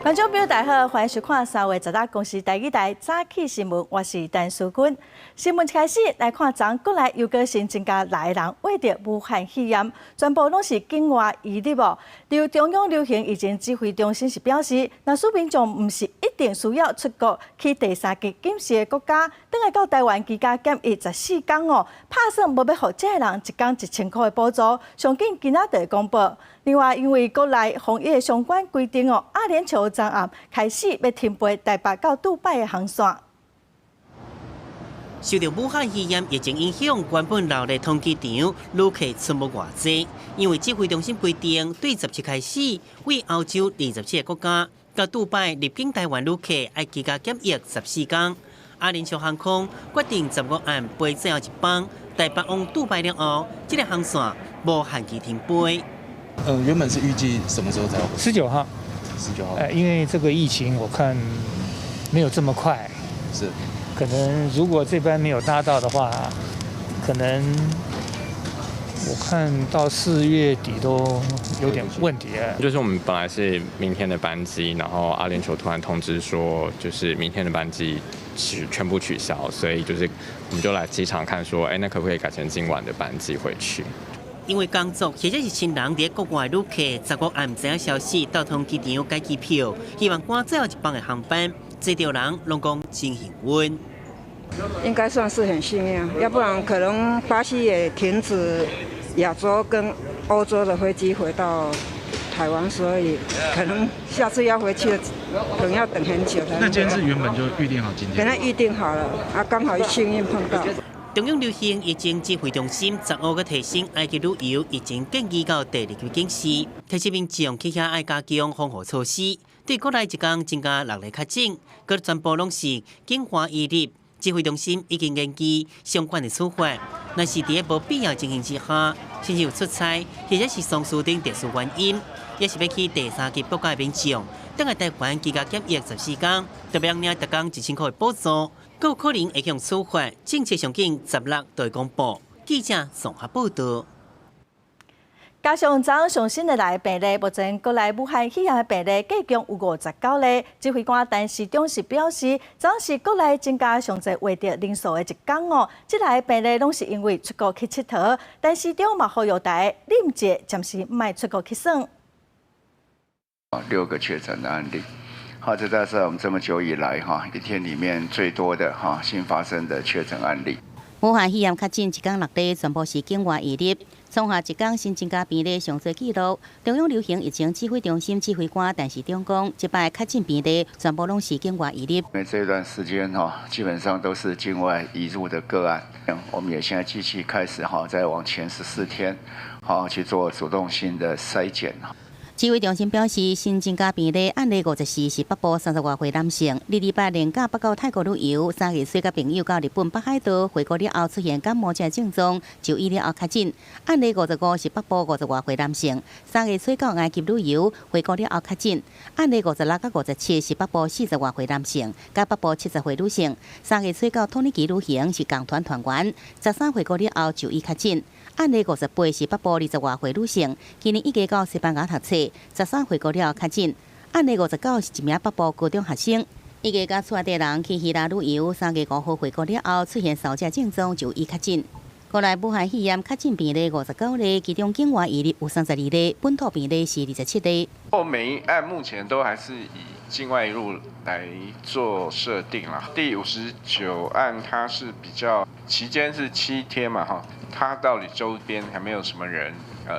觀眾朋友大家好，歡迎收看3月16公視台語台早起新聞，我是陳淑君。新聞一開始來看，昨國內又閣新增加六个人罹著武漢肺炎，全部攏是境外移入哦。由中央流行疫情指揮中心是表示，若是民眾毋是一定需要出國去第三級警示的國家，轉來到台灣居家檢疫14天哦，拍算無欲予這个人一工1000箍的補助，上緊今仔就會公布。另外，因為國內防疫的相關規定哦，阿聯酋昨暗開始欲停飛台北到杜拜的航線。受著武漢肺炎疫情影響，原本鬧熱通機場旅客賰無偌濟，因為指揮中心規定，對17開始，對歐洲27個國家到杜拜入境台灣旅客愛居家檢疫14天。阿聯酋航空決定15暗飛最後一班台北往杜拜了後，這個航線無限期停飛。原本是預計什麼時候才？ 19號。 19號。因為這個疫情，我看沒有這麼快。可能如果這班沒有搭到的話，可能我看到4月底都有點問題。就是我們本來是明天的班機，然後阿聯酋突然通知說，就是明天的班機全部取消，所以就是我們就來機場看，說，哎，那可不可以改成今晚的班機回去？因為工作或者是親人佇國外旅客，15暗知影消息到通機場改機票，希望趕最後一班的航班，濟著人攏講真幸運。應該算是很幸運，要不然可能巴西也停止亞洲跟歐洲的飛機回到台灣，所以可能下次要回去，可能要等很久。那今天是原本就預定好今天？本來預定好了，啊，剛好幸運碰到。中央流行疫情指揮中心15閣提升埃及旅遊疫情建議到第二級警示，提醒民眾去遐愛加強防護措施。對國內一工增加六例確診，閣全部攏是境外移入。指揮中心已經研究相關的處罰，若是佇個無必要情形之下，甚至有出差或者是喪事等特殊原因，抑是欲去第三級國家的民眾，轉來台灣居家檢疫14天，著欲領逐工1000箍的補助，閣有可能會予處罰。政策上緊16就會公布。記者綜合報道。加上昨上新的來病例，目前國內武漢肺炎的病例計共有59例。指揮官陳時中是表示，昨是國內增加上濟罹著人數的一工哦。這類病例攏是因為出國去𨑨迌，陳時中嘛呼籲大家啉者暫時莫出國去耍。六個確診的案例，好，這在是我們這麼久以來哈一天裡面最多的哈新發生的確診案例。武漢肺炎確診一工六例，全部是境外移入，創下一工新增加病例上濟紀錄。中央流行疫情指揮中心指揮官陳時中講，這擺確診病例全部攏是境外移入。因為這段時間哈，基本上都是境外移入的個案，我們也現在繼續開始哈，再往前14天，好去做主動性的篩檢。指揮中心表示，新增加病例案例54是北部30外歲男性，228連假北到泰國旅遊，3月初佮朋友到日本北海道回國了後出現感冒這症狀，就醫了後確診。案例55是北部50外歲男性，3月初到埃及旅遊回國了後確診。案例56佮57是北部40外歲男性，佮北部70歲女性，3月初到土耳其旅行是仝團團員，13回國了後就醫確診。案例58是北部20外歲女性，今年1月到西班牙讀冊，13回國了後確診。案例59是一名北部高中學生，1月佮厝內底人去希臘旅遊，3月5號回國了後出現燒熱症狀，就醫確診。國內武漢肺炎確診病例59例，其中境外移入有32例，本土病例是27例。哦，每一案目前都還是以境外移入來做設定啦。第59案它是比較期間是7天嘛，哈，它到底周邊還沒有什麼人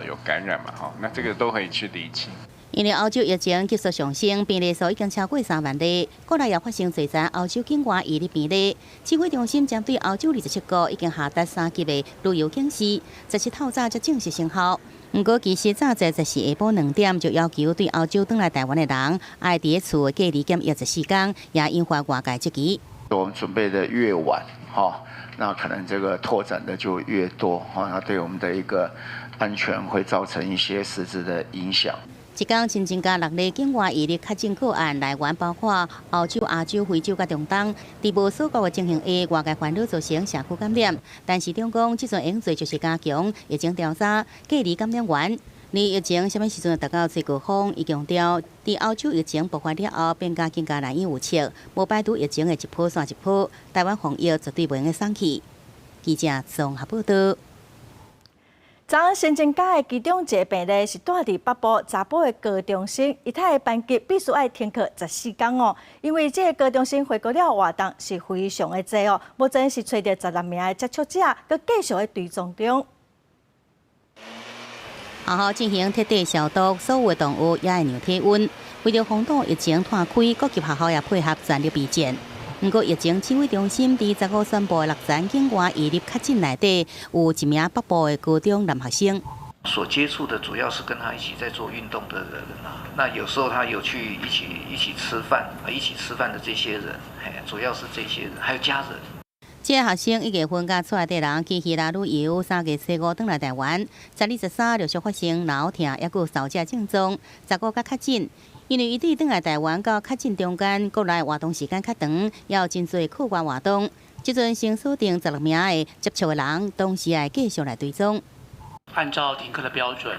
有感染嘛，哈，那這個都可以去釐清。因為歐洲疫情急速上升，病例數已經超過3萬例，國內也發生濟宗歐洲境外移入病例。指揮中心針對歐洲27國已經下達三級的旅遊警示，17透早才正式生效。毋過其實早在14下晡2點就要求對歐洲轉來台灣的人，愛佇厝隔離檢疫14天，也引發外界質疑。我們準備的越晚，哈，那可能這個拓展的就越多，哈，那對我們的一個安全會造成一些實質的影響。一工新增加六例境外移入確診個案，來源包括歐洲、亞洲、非洲佮中東。佇無鎖國的情形下，外界煩惱造成社區感染。陳時中講，這陣應做就是加強疫情調查、隔離感染源。而疫情啥物時陣達到最高峰？伊強調，佇歐洲疫情爆發了後，變甲更加難以預測，無排除疫情會一波紲一波。台灣防疫絕對袂用得鬆去。記者綜合報道。昨昏新增加的其中一个病例是蹛佇北部查埔的高中生，伊的班級必須愛停課14工哦，因為這个高中生回國了活動是非常的濟哦，目前是揣著16名的接觸者，閣繼續咧追蹤中。學校進行徹底消毒，所有的同學也會量體溫。為著防堵疫情湠開，各級學校也配合全力備戰。毋過疫情指揮中心佇15宣布六層境外移入確診內底，有一名北部的高中男學生。所接觸的主要是跟他一起在做運動的人啊，那有時候他有去一起吃飯，一起吃飯的這些人，嘿，主要是這些人，還有家人。這个學生一月份佮厝內底人去希臘旅遊，3月初5轉來台灣，12、13陸續發生腦痛，抑閣有燒熱症狀，15才確診。因為伊對轉來台灣到確診中間，國內活動時間較長，也有真濟課外活動。這陣先鎖定16名的接觸的人，同時會繼續來追蹤。按照停課的標準，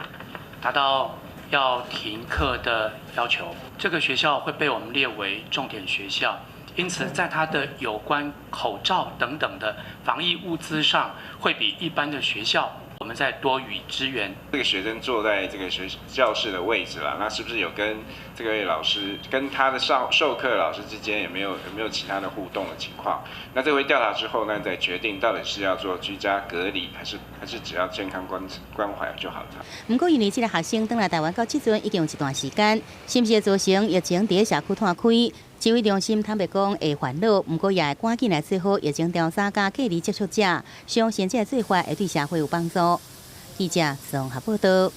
達到要停課的要求，這個學校會被我們列為重點學校，因此在它的有關口罩等等的防疫物資上，會比一般的學校，我們再多予支援。這個學生坐在這個學教室的位置啦，那是不是有跟這個老師、跟他的上授課老師之間有沒有其他的互動的情況？那這會調查之後呢，再決定到底是要做居家隔離，還是只要健康關懷就好了。毋過因為這个學生轉來台灣到這陣已經有一段時間，是毋是會造成疫情佇社區湠開？指揮中心坦白講會煩惱，毋過也會趕緊來做好疫情調查佮隔離接觸者，相信這个做法會對社會有幫助。記者綜合報道。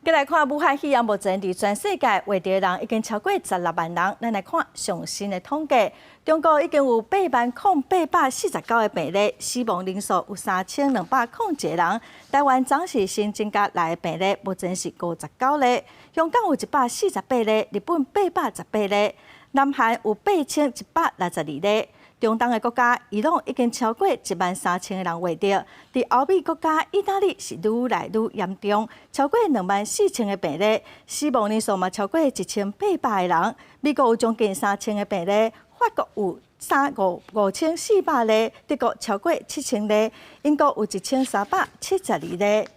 閣來看武漢肺炎目前佇全世界患著的人已經超過16萬人。咱來看上新的統計，中國已經有8萬零849個病例，死亡人數有3201個人。台灣昨是新增加六个病例，目前是59例。香港有148例，日本818例，南韓有8162例。中東的國家伊朗已經超過1萬3000個人患著，佇歐美國家意大利是愈來愈嚴重，超過2萬4千個病例，死亡人數嘛超過1800個人。美國有將近3000個病例，法國有三五5400例，德國超過7000例，英國有1372例。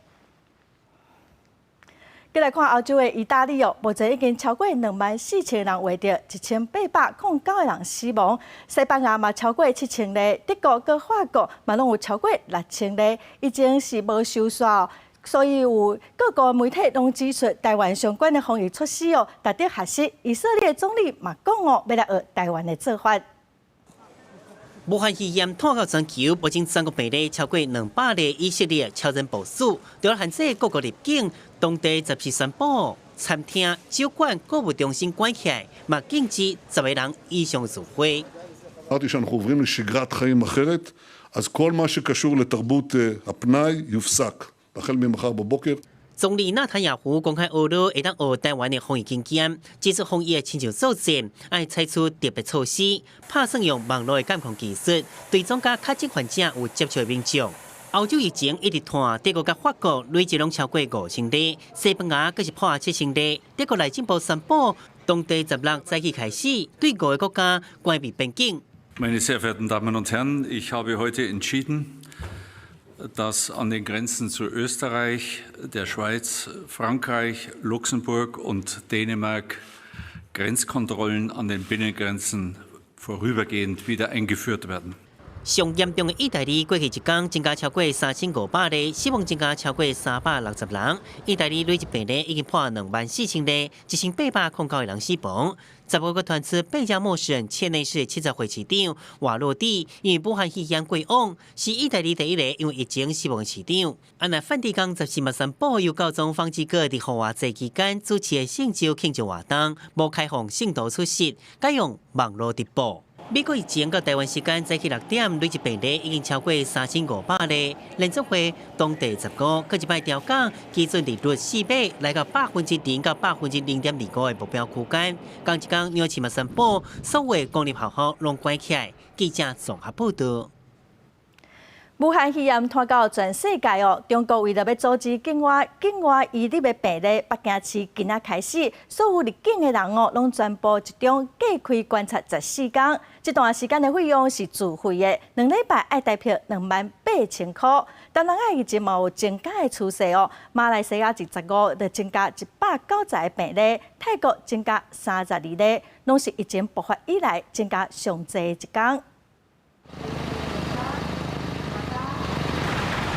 閣來看歐洲的意大利哦，目前已經超過2萬4千人患著，1809個人死亡。西班牙嘛超過7000例，德國佮法國嘛攏有超過6000例，已經是無收煞。所以有各國媒體攏指出，台灣相關的防疫措施哦，值得學習。以色列總理嘛講哦，欲來學台灣的做法。武漢肺炎湠到全球，目前全國病例超過200例，以色列超前部署，除了限制各國入境，當地14宣布餐廳、酒館、購物中心關起來，嘛禁止10個人以上聚會。 אמרתי שאנחנו עוברים לשגרת חיים אחרת, אז כל מה שקשור לתרבות הפנאי יופסק החל ממחר בבוקר. 總理納坦雅胡公開學了會當學台灣的防疫經驗，指出防疫會親像作戰，愛採取特別措施，拍算用網路的監控技術，追蹤佮確診患者有接觸的民眾。歐洲疫情一直湠，德國佮法國累計攏超過5000例，西班牙閣是破7000例。德國內政部宣布，當地16早起開始對五个國家關閉邊境。 Meine sehr verehrten Damen und Herren, ich habe heute entschieden, dass an den Grenzen zu Österreich, der Schweiz, Frankreich, Luxemburg und Dänemark Grenzkontrollen an den Binnengrenzen vorübergehend wieder eingeführt werden. 上嚴重的意大利過去一工增加超過3500例，死亡增加超過360人。意大利累計病例已經破2萬4千例，1809個人死亡。15個傳出貝加莫省切內市70歲市長瓦洛蒂因為武漢肺炎過往，是意大利第一个因為疫情死亡的市長。按那梵蒂岡14嘛宣布，由教宗方濟各佇復活節期間主持的聖週慶祝活動，無開放聖徒出席，改用網路直播。美國疫情到台灣時間早起6點，累計病例已經超過3500例。聯準會當地15，閣一擺調降基準利率4碼，來到0%到0.25%的目標區間。仝一工，紐約市嘛宣布，所有公立學校攏關起來。記者綜合報道。武漢肺炎拖到全世界哦。中國為了欲阻止境外移入的病例，北京市今仔開始，所有入境的人哦，攏全部集中隔開觀察14天。這段時間的費用是自費的，2禮拜愛台幣28,000箍。東南亞疫情嘛有增加的趨勢哦。馬來西亞自15就增加190個病例，泰國增加32例，攏是疫情爆發以來增加上濟的一天。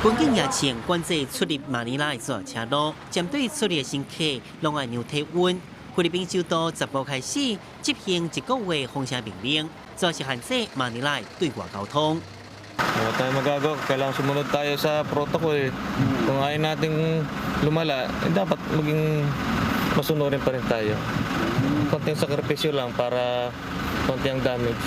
軍警也前管制出入馬尼拉的左車路，針對出入的乘客攏愛量體溫。菲律賓首都15開始執行一個月封城命令，主要是限制馬尼拉對外交通。 Wala tayong magagawa, kailangan sumunod tayo sa protocol eh. Kung ayaw nating lumala, eh, dapat maging masunurin pa rin tayo. Konting sakripisyo lang para konti ang damage.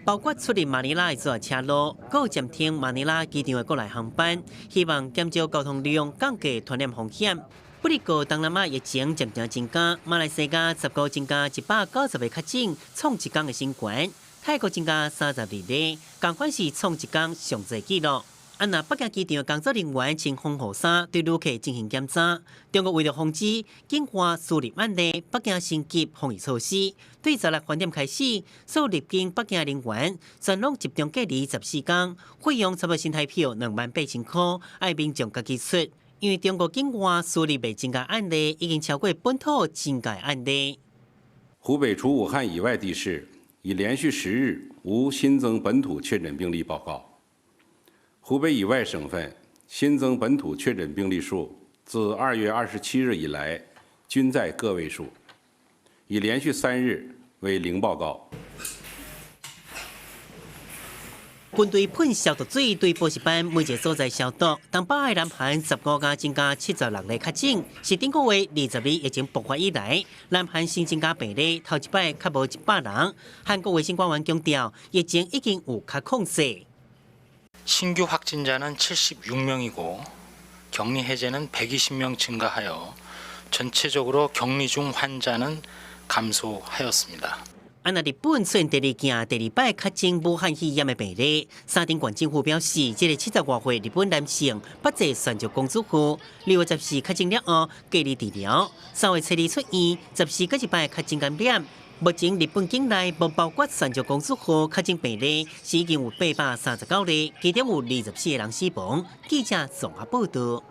包括出入馬尼拉的左車路，閣有暫停馬尼拉機場的國內航班，希望減少交通量，降低傳染風險。不過東南亞疫情漸漸增加，馬來西亞15增加190個確診，創一天的新高；泰國增加32例，仝款是創一天上濟紀錄。啊，若北京機場工作人員穿防護衫對旅客進行檢查。中國為了防止境外輸入案例，北京升級防疫措施，對16晚點開始，所有入境北京人員全攏集中隔離14天，費用差不多新台幣28,000箍，愛民眾家己出。因為中國境外輸入的增加案例已經超過本土增加案例。湖北除武漢以外地市已連續10日無新增本土確診病例報告。湖北以外省份新增本土確診病例數自2月27日以來均在個位數，已連續3日為零報告。軍隊噴消毒水對補習班每一個所在消毒。東北的南韓15家增加76例確診，是頂個月22日疫情爆發以來，南韓新增加病例頭一擺較無100人。韓國衛生官員強調，疫情已經有較控制。 신규 확진자는 76명이고 격리 해제는 120명 증가하여 전체적으로 격리 중 환자는 감소하였습니다. 啊，若日本出現第二件第二擺確診武漢肺炎的病例，三重縣政府表示，這个70外歲日本男性北濟泉州公主婦，2月14確診了後隔離治療，3月7日出院，14閣一擺確診感染。目前日本境內無包括泉州公主號確診病例，是已經有839例，其中有24個人死亡。記者綜合報道。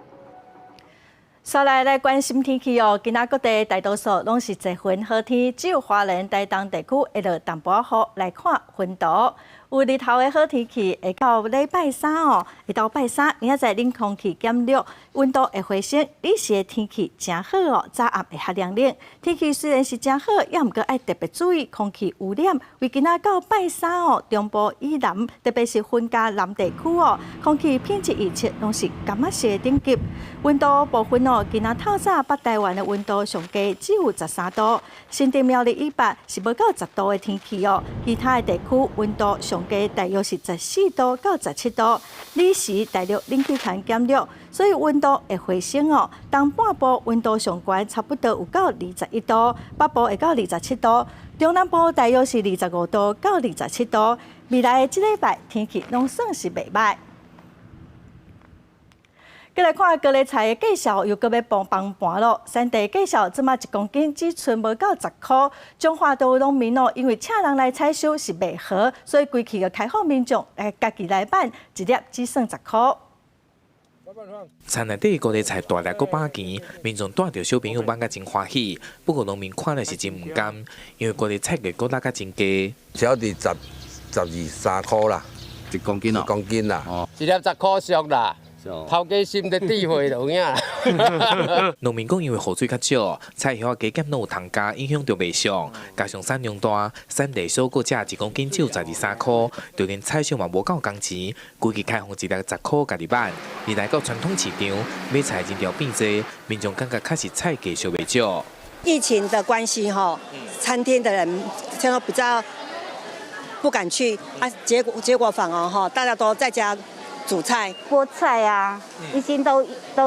紲來來關心天氣哦，今仔各地大多數攏是多雲好天，只有花蓮、台東地區會落淡薄仔雨。來看雲圖，有日頭的好天氣，會到禮拜三哦，會到拜三，明仔載冷空氣減弱，溫度會回升。彼時的天氣誠好哦，早暗會較涼冷。天氣雖然是誠好，也毋過愛特別注意空氣污染。為今仔到拜三哦，中部以南，特別是雲嘉南地區哦，空氣品質預測攏是柑仔色的等級。溫度部分哦，今仔透早北台灣的溫度上低只有13度，新竹苗栗以北是無到10度的天氣哦。其他的地區溫度上低大約是14度到17度。彼時大陸冷氣團減弱，所以溫度會回升哦。東半部溫度上懸差不多有到21度，北部會到27度，中南部大約是25度到27度。未來的這禮拜天氣攏算是袂䆀。閣來看高麗菜的價數又閣欲崩崩盤囉。產地價數這馬1公斤只賰無到10箍。彰化都有農民哦，因為請人來採收是袂好，所以規氣就開放民眾來家己來挽，一粒只算10箍。田內底高麗菜大粒閣飽甜，民眾帶著小朋友挽甲真歡喜。不過農民看了是真毋甘，因為高麗菜價閣落甲真低。小佇十二三箍啦，1公斤哦，1公斤啦，一粒10箍俗啦。頭家心的智慧就有影。農民講，因為雨水較少，菜葉加減攏有蟲咬，影響著賣相。加上產量大，產地小果價1公斤只有12、13箍，就連採收嘛無夠工錢，規氣開放一粒10箍家己挽。而來到傳統市場買菜人潮變濟，民眾感覺確實菜價俗袂少。疫情的關係，吼，餐廳的人現在比較不敢去啊，結果反而吼，大家都在家煮菜，菠菜啊，一斤都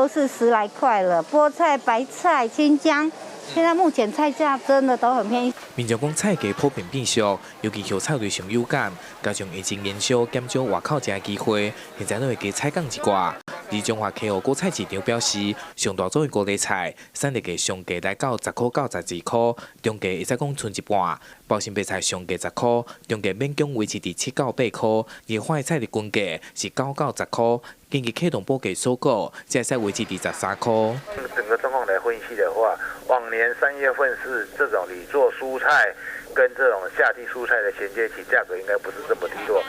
是10來塊了。菠菜、白菜、青薑，現在目前菜價真的都很便宜。民眾講菜價普遍變俗，尤其葉菜類上有感，加上疫情延燒，減少外口食的機會，現在攏會加採購一寡。而彰化溪湖果菜市場表示，上大宗的高麗菜，產地價上低來到10塊到12塊，中價會使講賰一半。包心白菜上低10塊，中價勉強維持佇7到8塊。而花椰菜的均價是9到10塊，根據啟動補價所估，才會使維持佇13塊。整個狀況來分析的話，往年3月份是這種你做蔬菜跟這種夏季蔬菜的銜接期，價格應該不是這麼低落。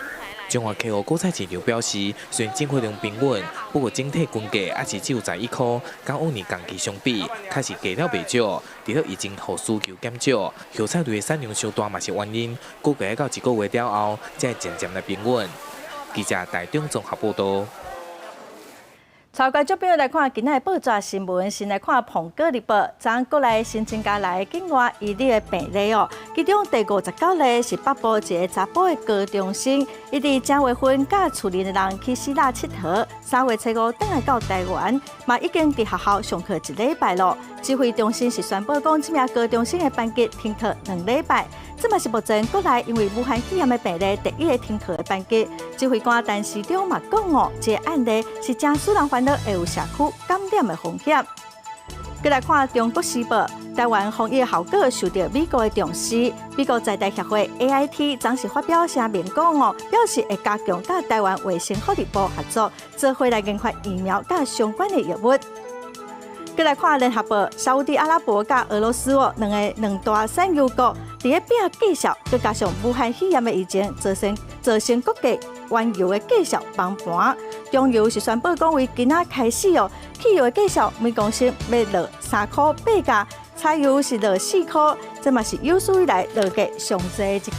彰化溪湖果菜市場表示，雖然進貨量平穩，不過整體均價猶是只有11塊，佮往年同期相比，確實低了袂少。除了疫情予需求減少，葉菜類的產量傷大嘛是原因，估計到一個月了後，才會漸漸來平穩。記者台中綜合報道。帶觀眾朋友來看今仔的報紙新聞，先來看《蘋果日報》，昨國內新增加來境外移入的病例哦，其中第59例是北部一个查埔的高中生，伊佇正月份佮厝裡的人去希臘𨑨迌，3月初5轉來到台灣，嘛已經佇學校上課一禮拜咯。指揮中心是宣布講，這名高中生的班級停課2禮拜，這嘛是目前國內因為武漢肺炎的病例第一个停課的班級。指揮官陳時中嘛講哦，這个案例是誠使人煩惱會有社區感染的風險。閣來看《中國時報》，台灣防疫效果受到美國的重視。美國在台協會 AIT 昨是發表聲明講哦，表示會加強佮台灣衛生福利部合作，做伙來研發疫苗佮相關的藥物。閣來看《聯合報》，沙烏地阿拉伯佮俄羅斯哦，兩个兩大產油國佇咧拚繼續，閣加上武漢肺炎的疫情，造成國際原油的價數崩盤。中油是宣布講，為今仔開始哦，汽油的價數每公升欲落3塊8角，柴油是落4塊，這嘛是有史以來落價上濟的一屆。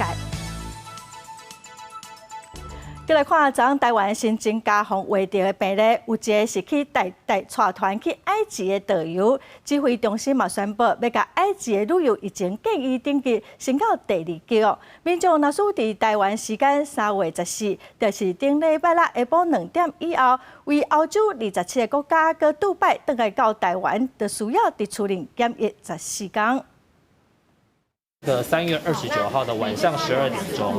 閣來看，昨昏台灣新增加予確診的病例，有一个是去帶帶帶團去埃及的導遊，指揮中心嘛宣布，欲共埃及的旅遊疫情建議等級升到第二級哦。民眾若是佇台灣時間3月14，就是頂禮拜六下晡2點以後，為歐洲27个國家閣杜拜轉來到台灣，就需要佇厝內檢疫14天。個3月29號的晚上12點鐘，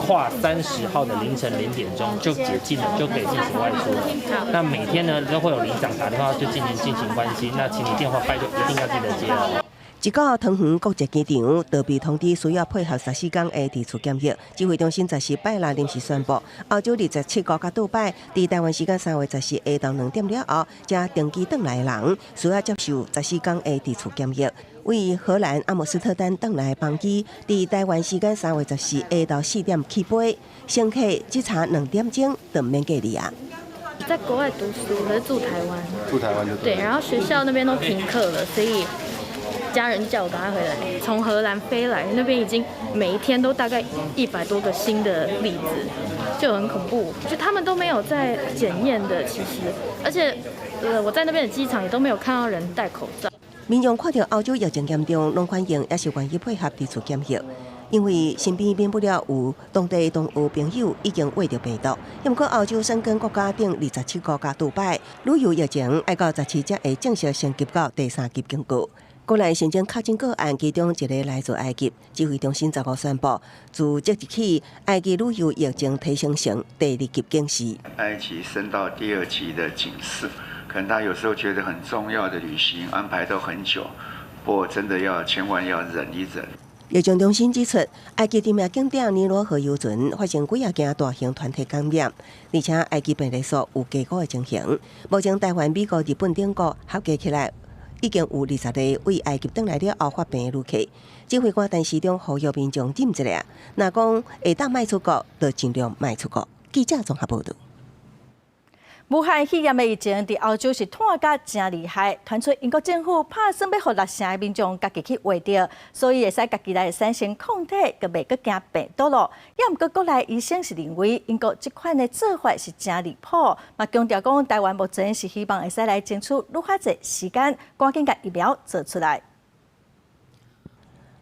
跨30號的凌晨0點鐘就解禁了，就可以進行外出了。那每天呢都會有里長打電話就進行關心，那請你電話拜託一定要記得接哦。一到桃園國際機場，就被通知需要配合14天的佇厝檢疫。指揮中心十四拜六臨時宣布，歐洲27國佮杜拜，佇台灣時間3月14下晝2點了後，才登機轉來的人，需要接受十四天的佇厝檢疫。為荷蘭阿姆斯特丹轉來的班機，佇台灣時間3月14下晝4點起飛，乘客只差2點鐘就毋免隔離啊。在國外讀書，可是住台灣。住台灣就對，然後學校那邊都停課了，所以家人叫我趕快回來。從荷蘭飛來，那邊已經每一天都大概100多個新的例子，就很恐怖。就他們都沒有在檢驗的，其實，而且，我在那邊的機場也都沒有看到人戴口罩。民眾看著歐洲疫情嚴重，攏反應猶是願意配合佇厝檢疫，因為身邊免不了有當地同學朋友已經患著病毒。毋過歐洲申根國家等27國佮杜拜旅遊疫情，愛到17才會正式升級到第三級警告。國內新增確診個案，其中一个來自埃及。指揮中心15宣布，自即日起，埃及旅遊疫情提升成第二級警示。埃及升到第二級的警示，可能他有時候覺得很重要的旅行安排都很久，不過真的要千萬要忍一忍。疫情中心指出，埃及著名景點尼羅河遊船發生幾仔件大型團體感染，而且埃及病例數有加高的情形。目前台灣、美國、日本等國合計起來，已經有20個為埃及轉來了後發病的旅客。指揮官陳時中呼籲民眾忍一下，若講會當莫出國，就盡量莫出國。記者綜合報導。武漢肺炎的疫情佇歐洲是湠甲誠厲害，傳出英國政府拍算欲予六成的民眾家己去畫著，所以會使家己來產生抗體，閣袂閣驚病毒囉。猶毋過國內醫生是認為英國這款的做法是誠離譜，嘛強調講台灣目前是希望會使來爭取愈較濟時間，趕緊共疫苗做出來。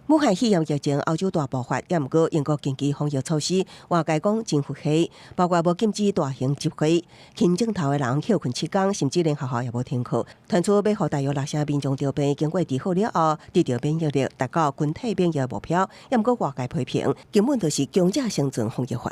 武漢肺炎疫情歐洲大爆發，也毋過英國緊急防疫措施，外界講真佛系，包括無禁止大型集會、輕症頭的人歇睏7工，甚至連學校也無停課。傳出欲予大約6成民眾著病，經過治好了後，得著免疫力，達到群體免疫目標。也毋過外界批評，根本就是強者生存防疫法。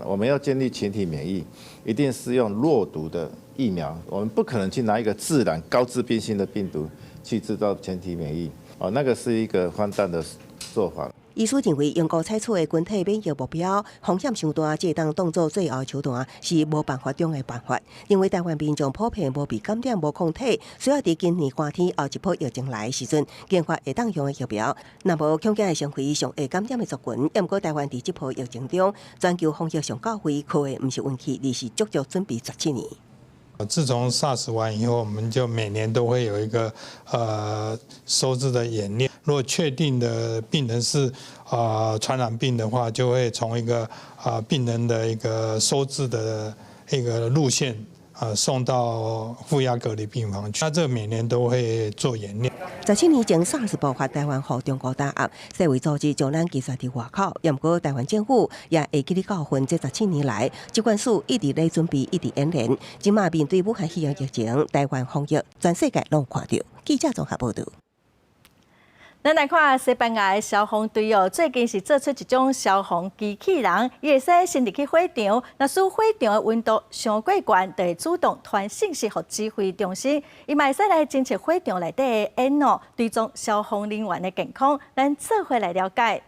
我們要建立群體免疫，一定是用弱毒的疫苗，我們不可能去拿一個自然高致病性的病毒去製造群體免疫。哦，那個是一個荒誕的做法。醫師認為，英國採取的群體免疫目標風險傷大，這當當做最後手段是無辦法中的辦法。因為台灣民眾普遍無被感染、無抗體，需要佇今年寒天後一波疫情來的時陣，研發會當用的疫苗。若無恐驚會成為上會感染的族群。毋過台灣佇這波疫情中，全球防疫上到位，靠的毋是運氣，而是足足準備17年。自從 SARS 完以後，我們就每年都會有一個收治的演練。如果確定的病人是傳染病的話，就會從一個病人的一個收治的一個路線送到負壓隔離病房去。那這個每年都會做演練。17年前 SARS 爆發，台灣予中國打壓，世衛組織將咱拒絕佇外口。也毋過台灣政府也會記得教訓，這十七年來，疾管署一直咧準備，一直演練。這馬面對武漢肺炎疫情，台灣防疫全世界攏看著。記者綜合報導。咱來看西班牙的消防隊哦，最近是做出一種消防機器人，伊會使伸入去火場，若使火場的溫度傷過懸，就會主動傳信息予指揮中心，伊嘛會使來偵測火場內底的煙哦，追蹤消防人員的健康。咱做伙來了解。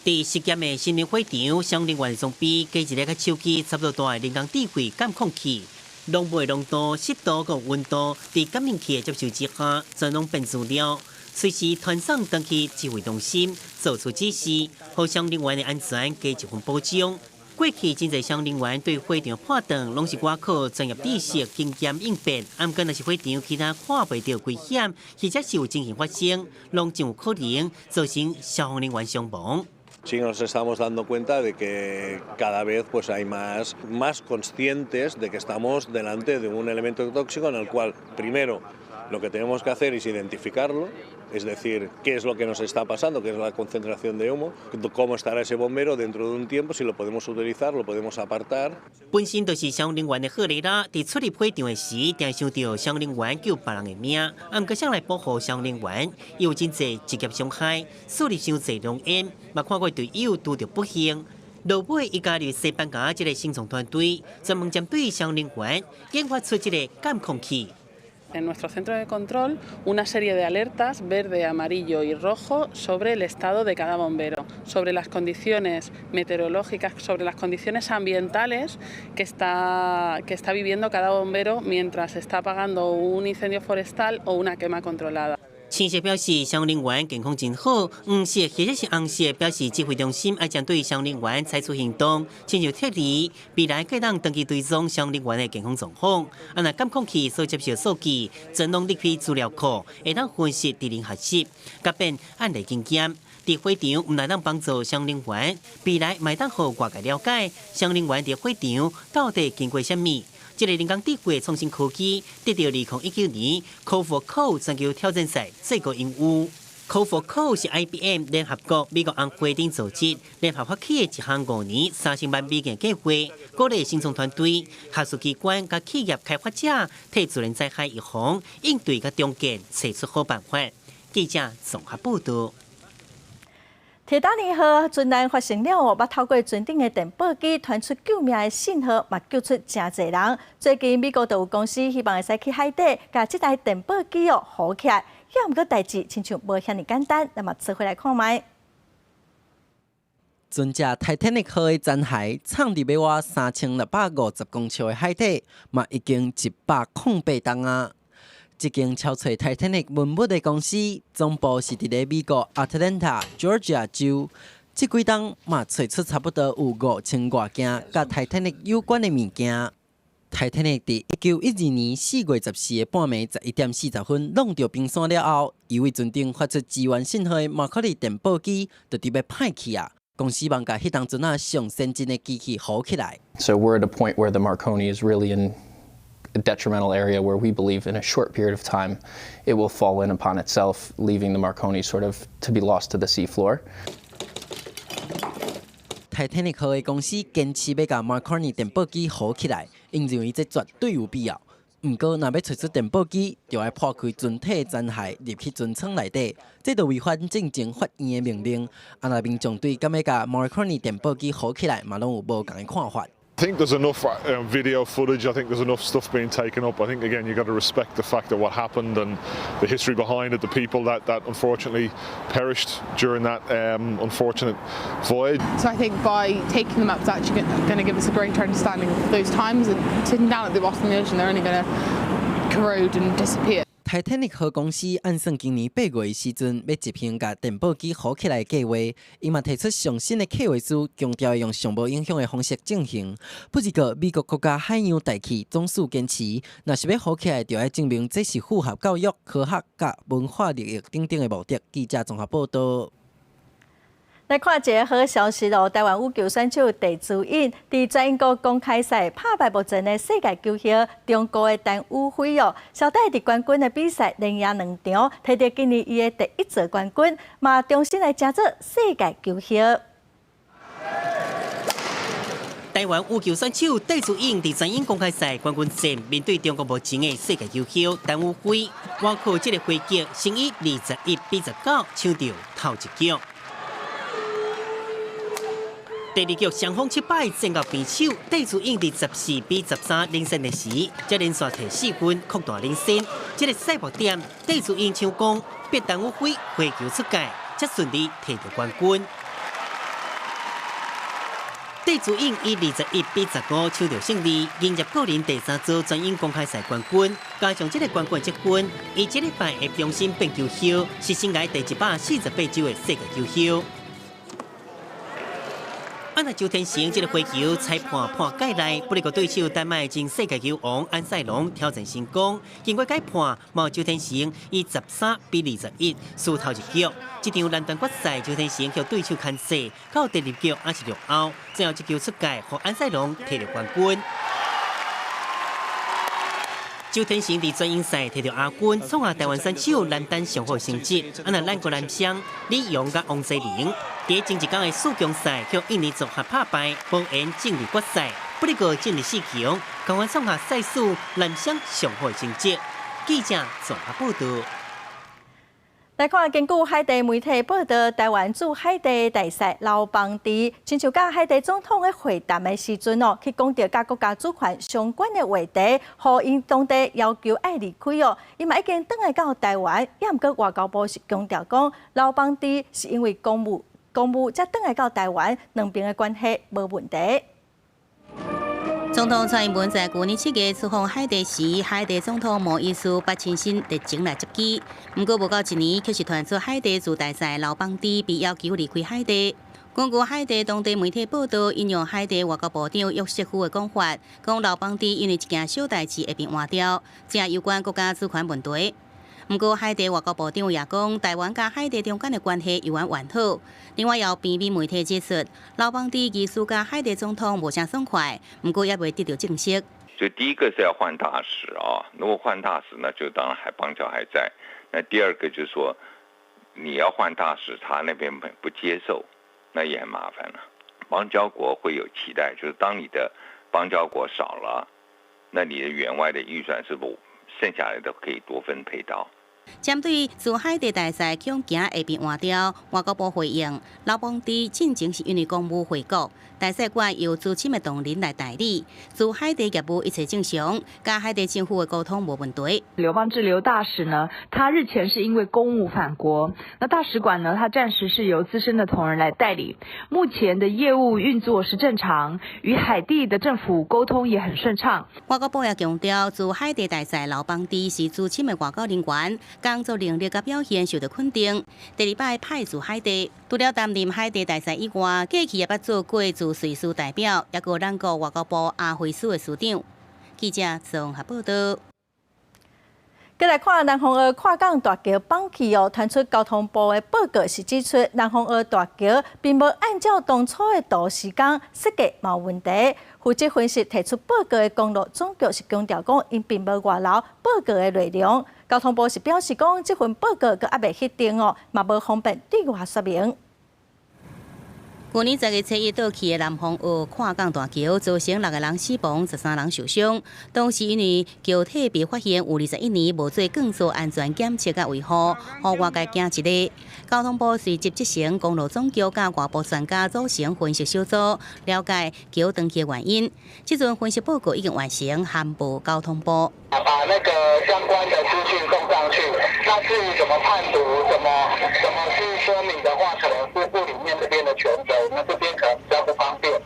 佇實驗的森林火場，消防人員裝備加一个佮手機差不多大的人工智慧監控器，濃霧濃度、濕度佮溫度，佇感應器的接收之下，全攏變資料，隨時傳送轉去指揮中心，做出指示，予消防人員的安全加一份保障。過去真濟消防人員對火場判斷，攏是倚靠專業知識、經驗應變。毋過，若是火場其他看袂著危險，或者是有情形發生，攏真有可能造成消防人員傷亡。 Sí, nos estamos dando cuenta de que cada vez, pues, hay más conscientes de que estamos delante de un elemento tóxico en el cual, primero, lo que tenemos que hacer es identificarlo, es decir, qué es lo que nos está pasando, qué es la concentración de humo, cómo estará ese bombero dentro de un tiempo, si lo podemos utilizar, lo podemos apartar. 本身就是消防人員的赫雷拉，佇出入火場的時，定想著消防人員救別人的命，毋過啥來保護消防人員，伊有真濟職業傷害，輸入傷濟濃煙，嘛看過隊友拄著不幸。落尾，伊加入西班牙這个新創團隊，專門針對消防人員研發出這个監控器。 En nuestro centro de control, una serie de alertas verde, amarillo y rojo sobre el estado de cada bombero, sobre las condiciones meteorológicas, sobre las condiciones ambientales que está viviendo cada bombero mientras está apagando un incendio forestal o una quema controlada. 青色表示消防人員健康真好，黃色或者是紅色表示指揮中心愛針對消防人員採取行動，親像撤離，未來會當長期追蹤消防人員的健康狀況。啊，若監控器所接受數據，全攏入去資料庫，會當分析智能學習，改變案例經驗。佇火場毋但當幫助消防人員，未來嘛會當予外界了解消防人員佇火場到底經過啥物。這个人工智慧創新科技得著2019年 Code for Code 全球挑戰賽最高榮譽。Code for Code 是 IBM 聯合國、美國紅會等組織聯合發起的一項5年30萬美金計劃，鼓勵新創團隊、學術機關佮企業開發者，替自然災害預防、應對佮重建，揣出好辦法。記者綜合報導。鐵達尼號船難發生了後，捌透過船頂的電報機傳出救命的信號，嘛救出誠濟人。最近美國就有公司希望會使去海底，共這台電報機哦扶起來。毋過代誌親像無遐爾簡單，咱嘛做伙來看覓。船隻泰坦尼克號的殘骸藏佇欲倚3650公尺的海底，嘛已經108冬啊。這間搜揣泰坦尼克文物的公司總部是佇咧美國亞特蘭大 Georgia 州。這幾冬嘛揣出差不多有5000外件佮泰坦尼克有關的物件。泰坦尼克佇1912年4月14的半暝11點40分挵著冰山了後，一位船頂發出支援信號的馬可尼電報機就佇欲歹去啊！公司望共彼當陣仔上先進的機器扶起來。 So we're at a point where the Marconi is really in detrimental area where we believe in a short period of time it will fall in upon itself, leaving the Marconi sort of to be lost to the seafloor. 泰坦尼克號的公司堅持欲共 Marconi 電報機好起來，𪜶認為這絕對有必要。毋過，若欲揣出電報機，就愛破開船體殘骸入去船艙內底，這就違反戰前法院的命令。啊，若民眾對敢欲共 Marconi 電報機好起來，嘛攏有無仝的看法。 I think there's enough video footage. I think there's enough stuff being taken up. I think again you've got to respect the fact of what happened and the history behind it, the people that unfortunately perished during that unfortunate voyage. So I think by taking them up, it's actually going to give us a greater understanding of those times. And sitting down at the bottom of the ocean, they're only going to corrode and disappear. 泰坦尼克號公司按算今年8月的時陣，欲執行共電報機好起來的計劃，伊嘛提出上新的計劃書，強調用上無影響的方式進行。不過，美國國家海洋大氣總署堅持，若是欲好起來，就愛證明這是符合教育、科學佮文化利益等等的目的。記者綜合報道。來看一个好消息咯！台灣羽球選手鄭姿穎佇全英國公開賽拍敗目前的世界球后中國的陳雨菲哦，小戴佇冠軍的比賽連贏兩場，摕著今年伊的第一座冠軍，嘛重新來成做世界球后。台灣羽球選手鄭姿穎佇全英公開賽冠軍戰面對中國目前的世界球后陳雨菲，倚靠這个回擊，先以21比19搶著頭一局。第二局雙方七擺戰到平手，鄭姿穎佇14比13領先的時，才連續提4分擴大領先。這个賽博點，鄭姿穎搶攻，逼陳雨菲回球出界，才順利提著冠軍。鄭姿穎以21比15搶著勝利，迎入個人第三座全英公開賽冠軍，加上這个冠軍積分，伊這禮拜會重新變球后，是生涯第148周的世界球后。啊！若周天成這个回球裁判判界內，不過對手丹麥前世界球王安賽龍挑戰成功，經過改判，嘛周天成以13比21輸頭一局。這場男單決賽，周天成予對手牽制，到第二局也是落後，最後一球出界，予安賽龍提著冠軍。周天成佇全英賽提著亞軍，創下台灣選手男單上好成績。啊，若咱國男雙李洋佮王齊麟，佇前一工的四強賽，予印尼組合拍敗，無緣進入決賽。不過進入四強，仝款創下賽事男雙上好成績。記者綜合報道。來看，根據海地媒體報道，台灣駐海地大使劉邦治，親像佮海地總統咧會談的時陣哦，去講著佮國家主權相關的話題，予𪜶當地要求愛離開哦。伊嘛已經轉來到台灣，也毋過外交部是強調講，劉邦治是因為公務公務才轉來到台灣，兩邊的關係無問題。總統蔡英文在舊年7月出訪海地時，海地總統摩伊斯捌親身特情來接機。毋過無夠一年，卻是傳出海地駐大使劉邦治被要求離開海地。根據海地當地媒體報道，引用海地外交部長約瑟夫的講法，講劉邦治因為一件小代誌會被換掉，這攸關國家主權問題。毋過海地外交部長也講，台灣佮海地中間的關係猶原完好。另外，有邊邊媒體指出，劉邦治疑似佮海地總統無啥爽快，毋過猶未得著證實。所以第一個是要換大使啊，如果換大使呢，就當然還邦交還在。那第二個就是說，你要換大使，他那邊不接受，那也很麻煩了。邦交國會有期待，就是當你的邦交國少了，那你的援外的預算是否剩下來的可以多分配到？針對駐海地大使恐驚會被換掉，外交部回應，劉邦治進前是因為公務回國，大使館由資深的同仁來代理，駐海地業務一切正常，佮海地政府的溝通無問題。劉邦治劉大使呢，他日前是因為公務返國，那大使館呢，他暫時是由資深的同仁來代理，目前的業務運作是正常，與海地的政府溝通也很順暢。外交部也強調，駐海地大使劉邦治是資深的外交人員，工作能力佮表現受到肯定。第二擺派駐海地，除了擔任海地大使以外，過去也捌做過駐瑞士代表，抑閣咱國外交部亞非司的司長。記者綜合報道。閣來看南風澳跨港大橋崩去哦，傳出交通部的報告是指出，南風澳大橋並無按照當初的圖施工設計無問題。負責分析提出報告的公路總局是強調講，𪜶並無外漏報告的內容。交通部是表示講，這份報告閣猶未核定哦，嘛無方便對外說明。去年10月7日倒去的南風澳跨港大橋，造成六個人死亡、13人受傷。當時因為橋體被發現有21年無做鋼索安全檢測佮維護，予外界驚一下。交通部隨即責成公路總局佮外部專家組成分析小組，了解橋斷去的原因。這陣分析報告已經完成，函報交通部。把那個相關的資訊送上去，那至於怎麼判讀、怎麼去說明的話，可能是部裡面這邊的權責，我們這邊可能比較不方便。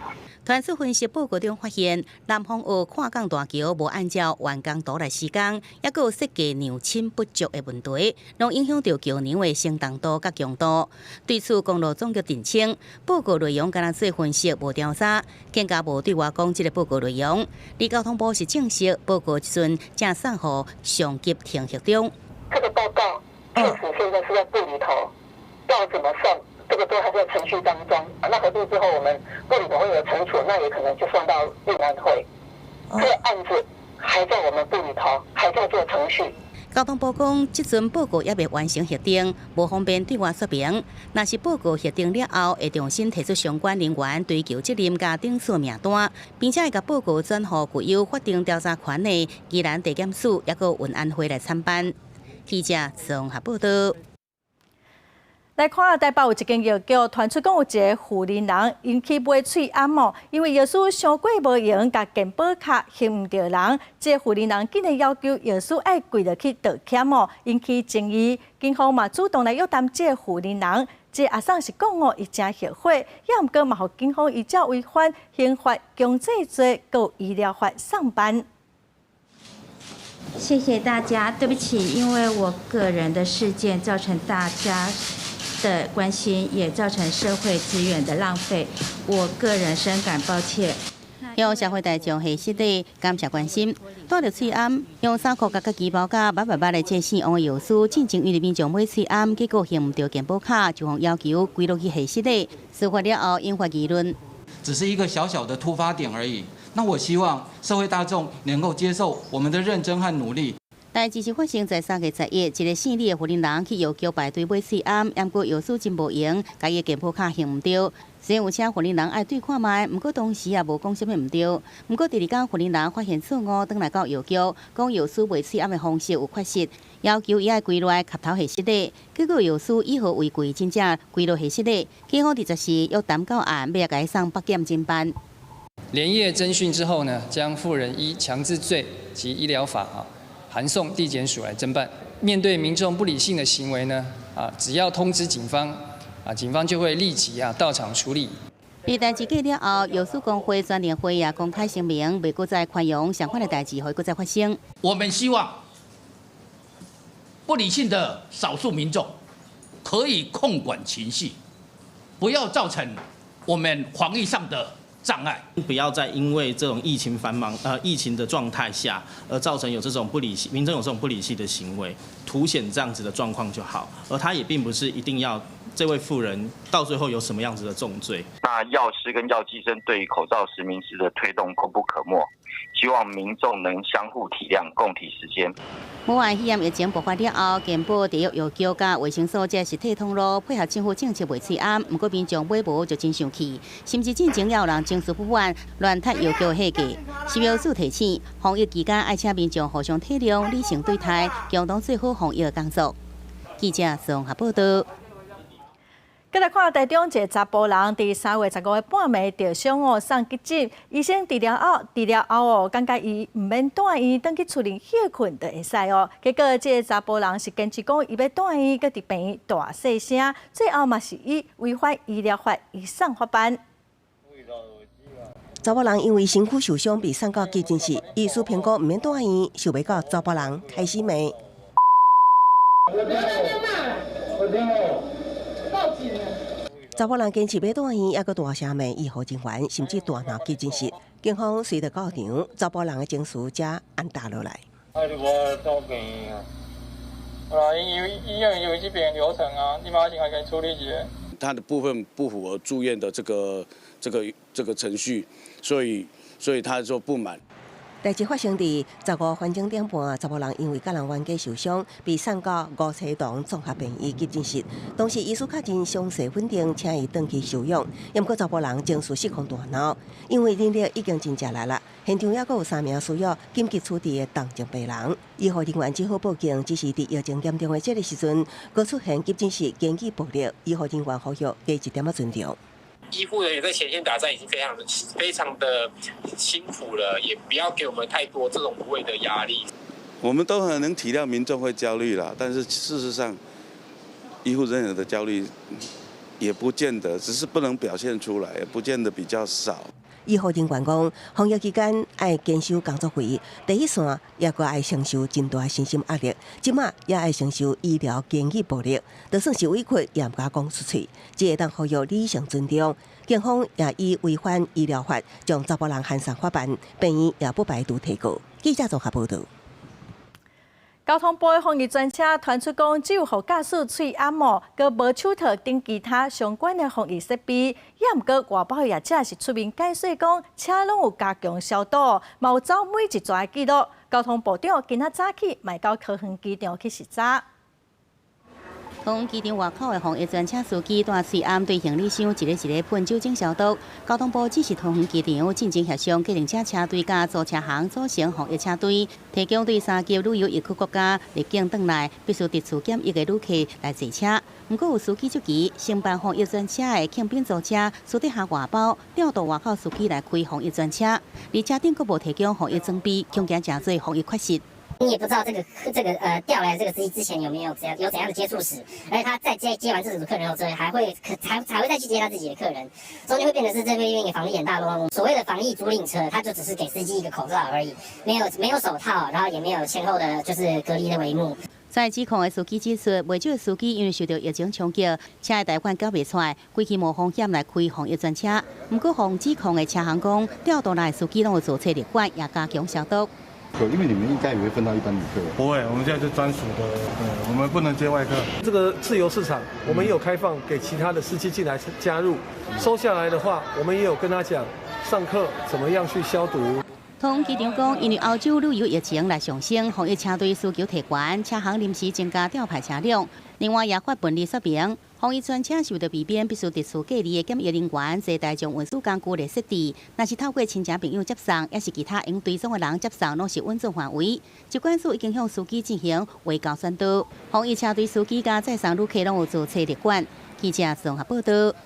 傳出分析報告中發現，南風澳跨港大橋無按照完工圖來施工，抑閣有設計量深不足的問題，攏影響著橋梁的承重度佮強度。對此，公路總局澄清，報告內容敢若做分析無調查，更加無對外講這个報告內容。而交通部是證實，報告這陣正送予上級評核中。這個報告確實現在是在部裡頭，要怎麼送？這個都還在程序當中。那核定之後，我們部裡頭會有懲處，那也可能就送到運安會。這個案子還在我們部裡頭，還在做程序。交通部講，這陣報告猶未完成核定，無方便對外說明。若是報告核定了後，會重新提出相關人員追究責任佮頂數名單，並且會共報告轉予具有法定調查權的宜蘭地檢署，抑閣運安會來參辦。記者綜合報道。來看台北有一間藥局，傳出講有一個婦人𪜶去買喙罨哦，因為藥師傷過無閒，共健保卡還毋著人，這個婦人竟然要求藥師愛跪落去道歉哦，引起爭議。警方嘛主動來約談這個婦人，這個阿桑是講哦，伊誠後悔，也毋過嘛予警方依照違反刑法強制罪佮醫療法送辦。謝謝大家，對不起，因為我個人的事件造成大家的關心，也造成社會資源的浪費，我個人深感抱歉。向社會大眾謝失禮，感謝關心。戴著喙罨，用衫褲共旗袍佮捌捌捌的這姓王的藥師，進前為民眾買喙罨，結果還毋著健保卡，就予要求跪落去謝失禮。事發了後，引發議論。只是一個小小的突發點而已。那我希望社會大眾能夠接受我們的認真和努力。代誌是發生在3月11，一個姓李的婦人去藥局排隊買喙罨，毋過藥師真無閒，共伊的健保卡還毋著。雖然有請婦人愛對看覓，毋過當時也無講啥物毋對。毋過第二工婦人發現錯誤，轉來到藥局，講藥師賣喙罨的方式有缺失，要求伊愛跪落來磕頭謝失禮。結果藥師以和為貴，真正跪落謝失禮。警方佇14約談到案，欲共伊送北檢偵辦。連夜偵訊之後呢，將婦人依強制罪及醫療法啊，函送地檢署來偵辦。面對民眾不理性的行為呢，啊，只要通知警方，啊，警方就會立即啊到場處理。佇代誌過了後，藥師公會全聯會也公開聲明，袂閣再寬容相款的代誌，予伊閣再發生。我們希望不理性的少數民眾可以控管情緒，不要造成我們防疫上的障礙。不要再因為這種疫情繁忙、疫情的狀態下，而造成有這種不理性，民眾有這種不理性的行為，凸顯這樣子的狀況就好。而他也並不是一定要這位婦人到最後有什麼樣子的重罪。那藥師跟藥劑生對於口罩實名制的推動功不可沒，希望民眾能相互體諒，共體時艱。武漢肺炎疫情爆發了後，健保地獄藥局佮衛生所這實體通路配合政府政策賣喙罨，毋過民眾買無就真生氣，甚至進前也有人情緒不滿，亂踢藥局貨架。食藥署提醒，防疫期間愛請民眾互相體諒、理性對待，共同做好防疫工作。記者綜合報道。閣來看台中一个查埔人，佇3月15的半暝著傷哦，送急診，醫生治療後哦，感覺伊毋免蹛院，轉去厝裡歇睏就會使哦。結果這个查埔人是堅持講伊欲蹛院，閣佇病院大細聲，最後嘛是以違反醫療法移送法辦。查某人因為身軀受傷被送到急診室，醫師評估毋免蹛院，想袂到查埔人開始罵。我聽報警！查某人堅持欲蹛院，猶閣大聲罵醫護人員，甚至大鬧急診室。警方隨著到場，查埔人的情緒才按捃落來。啊！你無走病院啊？有啦，因為醫院有這邊流程啊，你馬上來共伊處理一下。他的部分不符合住院的這個程序，所以他說不滿。代誌發生佇15翻鐘點半，查埔人因為佮人冤家受傷，被送到吳齊東綜合病院急診室。當時醫師確認傷勢穩定，請伊轉去休養。毋過查埔人情緒失控大鬧，因為人力已經真食力啦。現場猶閣有三名需要緊急處置的重症病人，醫護人員只好報警。只是佇疫情嚴重的這个時陣，閣出現急診室言語暴力，醫護人員呼籲加一點仔尊重。醫護人員在前線打戰已經非常非常的辛苦了，也不要給我們太多這種無謂的壓力。我們都很能體諒民眾會焦慮啦，但是事實上，醫護人員的焦慮也不見得，只是不能表現出來，也不見得比較少。醫護人員講，防疫期間愛堅守工作位，第一線也閣愛承受真大身心壓力，這馬也愛承受醫療言語暴力，就算是委屈也毋敢講出喙，只會當呼籲理性尊重。警方也以違反醫療法，將查埔人函送法辦，病院也不排除提告。記者綜合報導。交通部的防疫專車傳出講，只有予駕駛喙罨帽，閣無手套等其他相關的防疫設備。也毋過外包業者是出面解釋講，車攏有加強消毒，嘛有走每一逝的記錄。交通部長今仔早起嘛到桃園機場去視察。桃園機場外口的防疫專車司機戴喙罨對行李箱一个一个噴酒精消毒。交通部指示桃園機場進前協商，計程車車隊佮租車行組成防疫車隊，提供對三級旅遊疫區國家入境轉來必須佇厝檢疫的旅客來坐車。毋過有司機質疑，承辦防疫專車的慶炳租車私底下外包調度外口司機來開防疫專車，而車頂閣無提供防疫裝備，恐驚成做防疫缺失。你也不知道這個調來這個司機之前有沒有怎樣有怎樣的接觸史，而且他在接完這組客人後之後，還會可才才會再去接他自己的客人，中間會變成是這邊一個防疫很大漏洞。所謂的防疫租賃車，它就只是給司機一個口罩而已，沒有手套，然後也沒有前後的就是隔離的帷幕。在指控的司機指出，袂少司機因為受到疫情衝擊，車的貸款繳袂出來，規氣冒風險來開防疫專車。毋過，予指控的車行講，調度來的司機攏有做冊列管，也加強消毒。因為你們應該也會分到一般旅客。不會，我們現在就專屬的，對，我們不能接外客。這個自由市場，我們也有開放給其他的司機進來加入。收下來的話，我們也有跟他講上課怎麼樣去消毒。桃園機場講，因為歐洲旅遊疫情來上升，防疫車隊需求提懸，車行臨時增加調派車輛。另外也發文字說明，防疫專車是為著避免必須佇厝隔離的檢疫人員坐大眾運輸工具來設置，若是透過親戚朋友接送，抑是其他用追蹤的人接送，攏是允准範圍。疾管署已經向司機進行衛教宣導，防疫車隊司機佮載送旅客攏有做冊列管。記者綜合報導。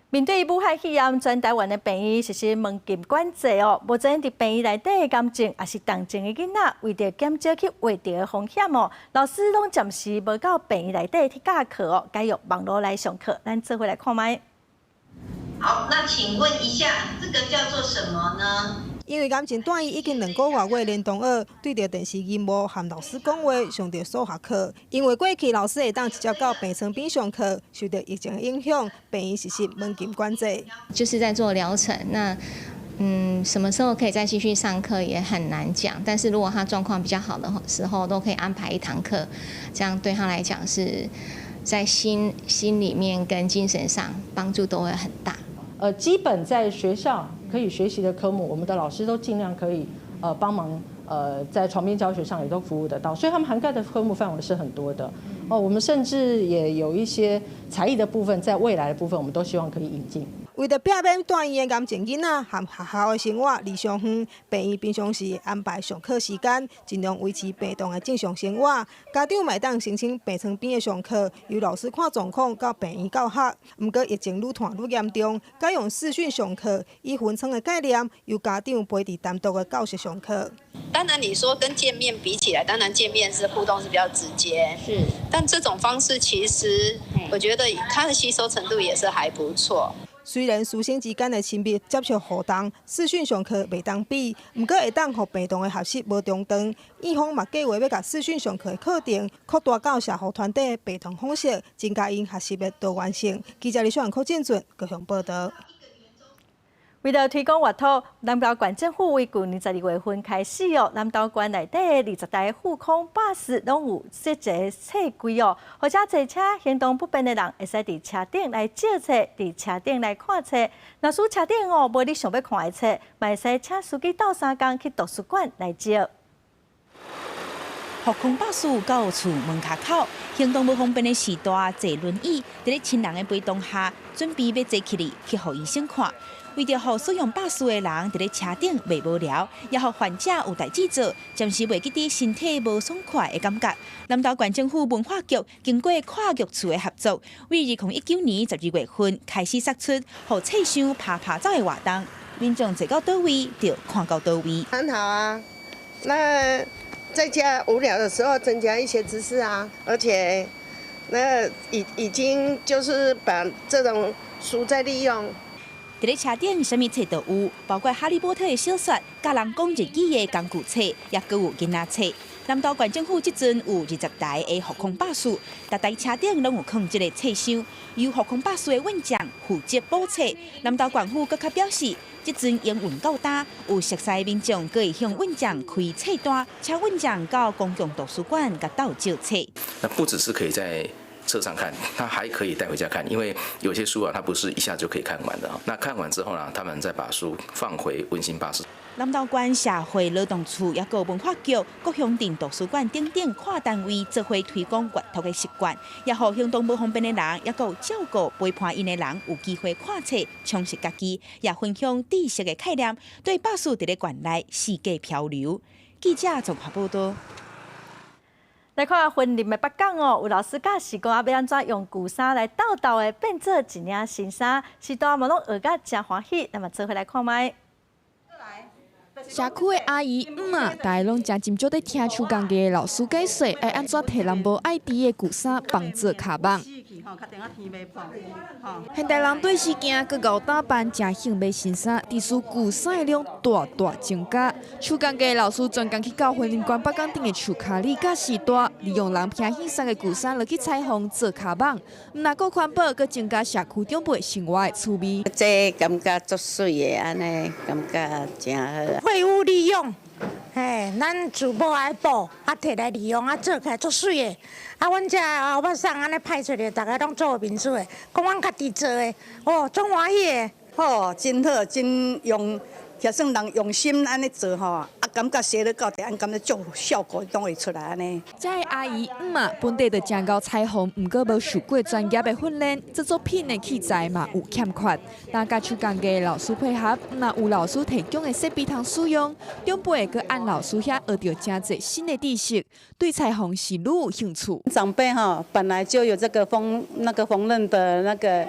面對武漢肺炎，全台灣的病院實施門禁管制哦。目前佇病院內底的癌症，抑是重症的囡仔，為著減少去秽著的風險哦，老師攏暫時無到病院內底去教課哦，改用網路來上課。咱做伙來看覓。好，那請問一下，這個叫做什麼呢？因為癌症住院已經2個外月，連同學對著電視螢幕和老師講話，上著數學課。因為過去老師會當直接到病床邊上課，受著疫情影響，病院實施門禁管制。就是在做療程，那什麼時候可以再繼續上課也很難講。但是如果他狀況比較好的時候，都可以安排一堂課，這樣對他來講是在心裡面跟精神上幫助都會很大。基本在學校可以學習的科目，我們的老師都盡量可以幫忙，在床邊教學上也都服務得到，所以他們涵蓋的科目範圍是很多的。哦，我們甚至也有一些才藝的部分，在未來的部分，我們都希望可以引進。為著避免住院的癌症囡仔和學校的生活離傷遠，病院平常時安排上課時間，盡量維持病棟的正常生活。家長嘛會當申請病床邊的上課，由老師看狀況到病院教學。毋過疫情愈傳愈嚴重，改用視訊上課，以分艙的概念，由家長陪佇單獨的教室上課。當然，你說跟見面比起來，當然見面是互動是比較直接。是。但這種方式其實，我覺得它的吸收程度也是還不錯。雖然師生之間的親密接觸互動，視訊上課袂當比，毋過會當予病棟的學習無中斷。院方嘛計畫欲共視訊上課的課程擴大到社福團體的病棟方式，增加𪜶學習的多元性。記者李小陽、柯建俊高雄報導。為著推廣閱讀，南投縣政府為舊年12月份開始哦，南投縣內底20台復康巴士攏有設一个冊櫃哦，予遮坐車行動不便的人會使佇車頂來借冊，佇車頂來看冊。若使車頂哦無你想欲看的冊，嘛會使請司機鬥相共去圖書館來借。復康巴士到厝門跤口，行動無方便的序大坐輪椅，佇咧親人的陪同下，準備欲坐起來去予醫生看。為著予使用巴士的人佇咧車頂袂無聊，也予患者有代誌做，暫時袂記得身體無爽快的感覺。南投縣政府文化局經過跨局處的合作，為2019年12月份開始釋出，予冊箱趴趴走的活動，民眾坐到佗位就看到佗位。很好啊，那在家無聊的時候增加一些知識啊，而且那已經就是把這種書再利用。佇咧車頂，啥物冊都有，包括《哈利波特》的小說、教人講日語的工具冊，也閣有囡仔冊。南投縣政府這陣有20台的復康巴士，逐台車頂攏有囥這个冊箱，由復康巴士的運將負責補冊。南投縣府閣較表示，這陣營運夠焦，有熟似民眾閣會向運將開冊單，請運將到公共圖書館共鬥借冊。那不只是可以在車上看，他還可以帶回家看，因為有些書啊，它不是一下就可以看完的。那看完之後呢，他們再把書放回溫馨巴士。南投縣社會勞動處抑閣文化局、各鄉鎮圖書館等等跨單位做伙推廣閱讀的習慣，也予行動無方便的人，抑閣照顧陪伴𪜶的人有機會看冊，充實家己，也分享知識的概念，對巴士佇咧縣內四界漂流。記者綜合報道。來看雲林的北港哦，有老師教序大欲按怎用舊衫來鬥鬥的變做一領新衫，序大嘛攏學甲誠歡喜，咱嘛做伙來看覓。社區的阿姨姆仔，大家攏誠斟酌咧聽手工藝的老師解說，愛按怎提人無愛挃的舊衫縫做跤蠓。現代人對時行閣𠢕打扮，誠興買新衫，致使舊衫的量大大增加。手工藝老師專工去到雲林縣北港頂的樹跤裡教序大，利用人偏興送的舊衫落去裁縫做跤蠓，毋但閣環保，閣增加社區長輩生活的趣味。這感覺足媠的，按呢感覺誠好。廢物利用，嘿，咱厝無愛布，啊，提來利用，啊，做起來足媠的。啊，阮遮歐巴桑按呢派出來，逐家攏做面子的，講阮家己做的，哦，足歡喜的。好，真好，真用，就算人用心按呢做吼，啊，感覺寫得到，按感覺足效果攏會出來按呢。遮的阿姨姆仔本底就誠𠢕裁縫，毋過無受過專業的訓練，做作品的器材嘛有欠缺。但佮手工藝老師配合，若有老師提供的設備通使用，長輩閣按老師遐學著誠濟新的知識，對裁縫是愈有興趣。長輩哈本來就有這個縫那個縫紉的那個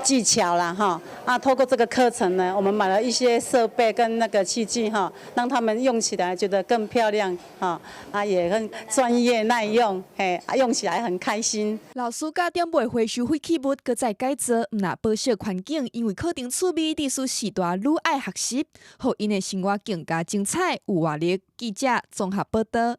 技巧啦哈，啊，透過這個課程呢，我們買了一些設備跟那個器具哈，讓他們用起來覺得更漂亮哈，啊也很專業耐用，嘿，用起來很開心。老師教長輩回收廢棄物，閣再改造，毋但保惜環境，因為課程趣味，致使序大愈愛學習，予𪜶的生活更加精彩有活力。記者綜合報道。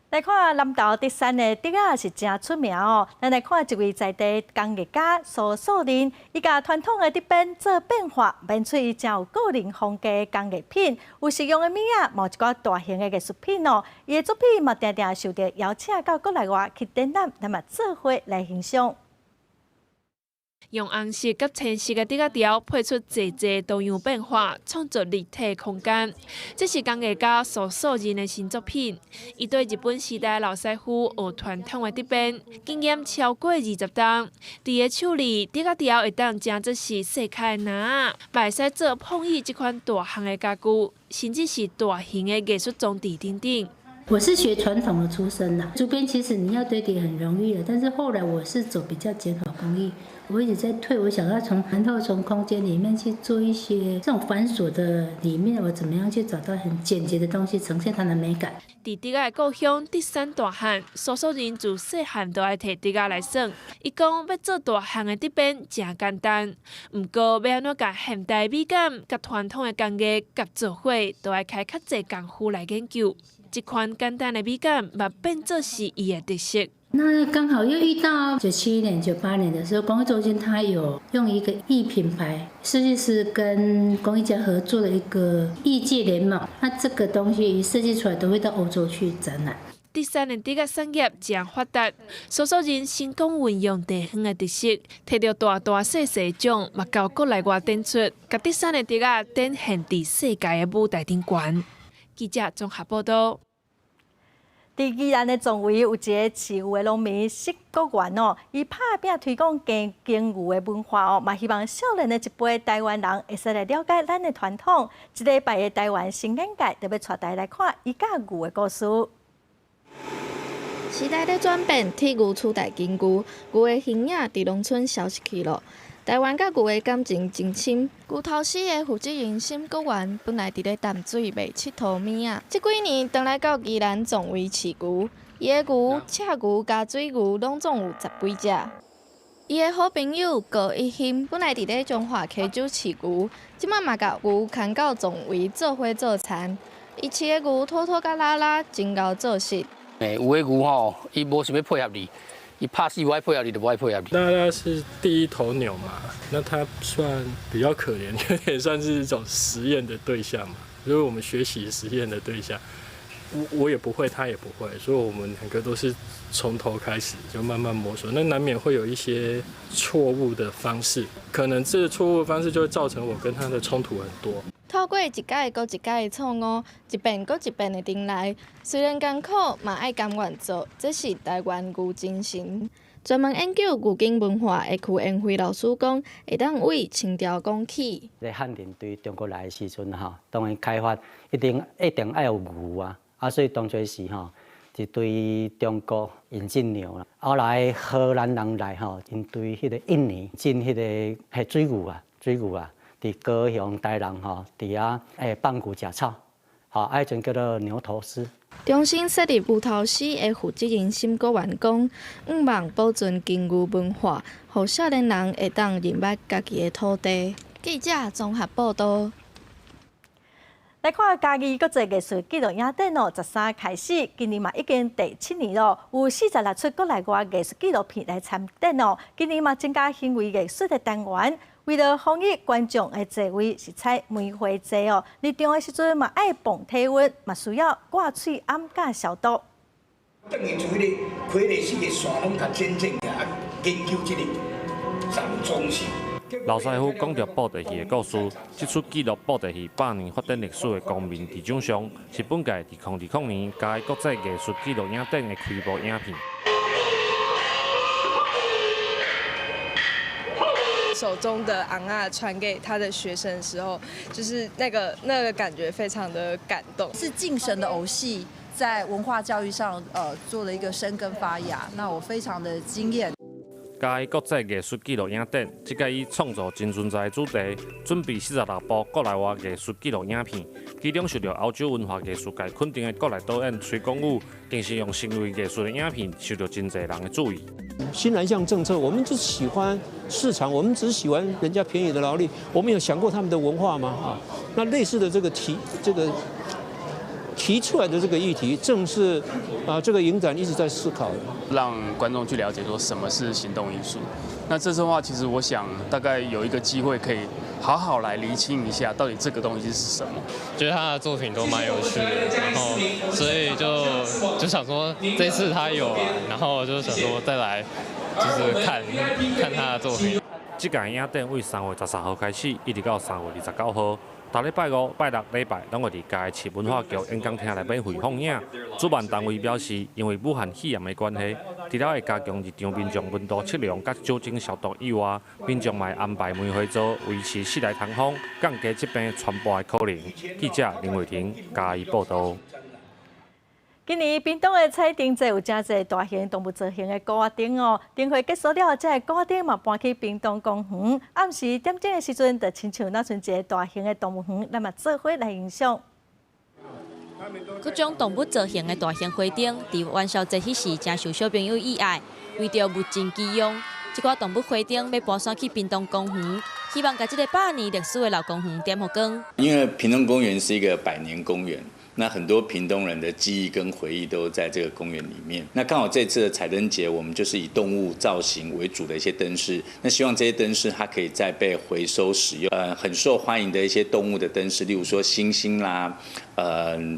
來看南投竹山的竹仔是誠出名哦。咱來看一位在地工藝家蘇素玲，伊共傳統的竹編做變化，編出伊誠有個人風格的工藝品，有實用的物仔，嘛有一寡大型的藝術品哦。伊的作品嘛，定定受著邀請到國內外去展覽，咱嘛做伙來欣賞。用紅色佮青色的竹仔條配出濟濟多樣變化，創造立體空間。這是工藝家蘇素仁的新作品。伊對日本時代老師傅學傳統的竹編，經驗超過20冬。佇伊手裡，竹仔條會當成做是細跤的籃仔，嘛會使做碰椅這款大項的家具，甚至是大型的藝術裝置等等。我是學傳統的出身的，竹編其實你要堆疊很容易的，但是後來我是走比較簡化工藝，我一直在退，我想要從然後從空間裡面去做一些這種繁瑣的裡面，我怎麼樣去找到很簡潔的東西，呈現它的美感。佇竹仔的故鄉竹山大漢，蘇素仁自細漢就愛提竹仔來耍。伊講欲做大項的竹編誠簡單，毋過欲按怎共現代美感佮傳統的工藝結做伙，就愛開較濟功夫來研究。這款簡單的美感，嘛變做是伊的特色。那剛好又遇到97年、98年的時候，工藝中心它有用一個異品牌設計師跟工藝家合作的一個異界聯盟，那這個東西一設計出來都會到歐洲去展覽。竹山的竹仔產業誠發達，蘇素人成功運用地方的特色，提著大大細細獎，嘛到國內外展出，共竹山的竹仔展現佇世界的舞台頂懸。記者綜合報道。佇宜蘭的壯圍有一個飼牛的農民釋國元哦，伊拍拚推廣耕牛的文化哦，嘛希望少年的一輩台灣人會使來了解咱的傳統。這禮拜的台灣新眼界，就欲帶大家來看伊佮牛的故事。時代咧轉變，鐵牛取代金牛，牛的形影佇農村消失去了。台灣佮牛的感情真深。牛頭絲的負責人沈國元本來佇咧淡水賣𨑨迌物仔，這幾年轉來到宜蘭壯圍飼牛，伊的牛、赤牛佮水牛攏總有十幾隻。伊的好朋友高一興本來佇咧彰化溪州飼牛，這擺嘛共牛牽到壯圍做伙做田。伊飼的牛吐吐佮拉拉，真𠢕做事。欸，有的牛吼，伊無想欲配合你，伊拍死無愛配合你，就無愛配合你。拉拉是第一頭牛嘛，那它算比較可憐，有點算是一種實驗的對象嘛，就是我們學習實驗的對象。我也不會，他也不會，所以我們兩個都是從頭開始，就慢慢摸索。那難免會有一些錯誤的方式，可能這個錯誤的方式就會造成我跟他的衝突很多。透過一改閣一改的錯誤，一遍閣一遍的重來，雖然艱苦，嘛愛甘願做，這是台灣牛精神。專門研究牛耕文化的邱延輝老師講，會當為清朝講起。咧漢人對中國來的時陣吼，當然開發一定一定愛有牛啊，啊，所以當初時吼就對中國引進牛啦。後來荷蘭人來吼，𪜶對彼個印尼進彼個彼水牛啊，水牛啊。佇高雄、台南吼，佇遐放牛食草，吼，啊，彼陣叫做牛頭獅。中心設立牛頭獅的負責人沈國元講，向望保存耕牛文化，予少年人會當認捌家己的土地。記者綜合報道。來看嘉義國際藝術紀錄影展哦，13開始，今年嘛已經第七年咯，有46齣國內外藝術紀錄片來參展哦。今年嘛增加行為藝術的單元，為了防疫，觀眾的座位是採梅花座哦。入場的時陣嘛愛磅體溫，嘛需要掛喙罨佮消毒。等於從彼個傀儡式的線攏共剪剪起來，研究這個長中心。老師傅講著布袋戲的故事，這齣記錄布袋戲百年發展歷史的光明佇掌上，是本屆2020年嘉義國際藝術紀錄影展的開幕影片。手中的尪仔傳給他的學生的時候，就是那個感覺非常的感動。是敬神的偶戲在文化教育上，做了一個生根發芽，那我非常的驚豔。嘉義國際藝術紀錄影展，這屆以創造真存在的主題，準備46部國內外藝術紀錄影片，其中受著歐洲文化藝術界肯定的國內導演崔廣宇，更是用行為藝術的影片受著真濟人的注意。新南向政策，我們只喜歡市場，我們只喜歡人家便宜的勞力，我們有想過他們的文化嗎？啊，那類似的這個提出來的這個議題，正是啊，這個影展一直在思考的，讓觀眾去了解說什麼是行動藝術。那這次的話，其實我想大概有一個機會可以好好來釐清一下，到底這個東西是什麼。覺得他的作品都蠻有趣的，然後所以就想說這次他有，然後就想說再來就是看看他的作品。這屆影展為3月13號開始，一直到3月29號。逐禮拜五、拜六、禮拜，攏會佇嘉義市文化局演講廳內免費放映。主辦單位表示，因為武漢肺炎的關係，除了會加強入場民眾溫度測量佮酒精消毒以外，民眾嘛會安排梅花座維持室內通風，降低疾病傳播的可能。記者林慧婷嘉義報導。今年屏東的彩燈節有誠濟大型動物造型的鼓仔燈哦。燈會結束了，這個鼓仔燈嘛搬去屏東公園。暗時點鐘的時陣，就親像若賰一個大型的動物園，咱嘛做伙來欣賞。各種動物造型的大型花燈，佇元宵節彼時誠受小朋友喜愛。為著物盡其用，這寡動物花燈欲搬徙去屏東公園，希望共這个百年歷史的老公園點予光。因為屏東公園是一個百年公園。那很多屏東人的記憶跟回憶都在這個公園裡面。那剛好這次的彩燈節，我們就是以動物造型為主的一些燈飾。那希望這些燈飾它可以再被回收使用。很受歡迎的一些動物的燈飾，例如說猩猩啦，